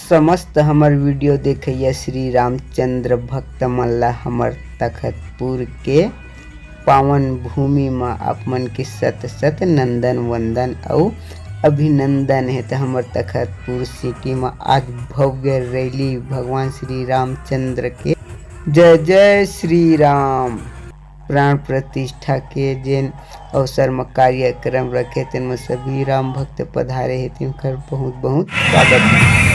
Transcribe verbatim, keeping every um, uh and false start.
समस्त हमर वीडियो देखइया श्री रामचंद्र भक्त मन ला हमर तखतपुर के पावन भूमि म आप मन के सत सत नंदन वंदन अउ अभिनंदन हे। त हमर तखतपुर सिटी म आज भव्य रैली भगवान श्री रामचंद्र के जय जय श्री राम प्राण प्रतिष्ठा के जेन अवसर म कार्यक्रम रखे, तेन म सभी राम भक्त पधारे हे, तेनकर बहुत बहुत स्वागत हे।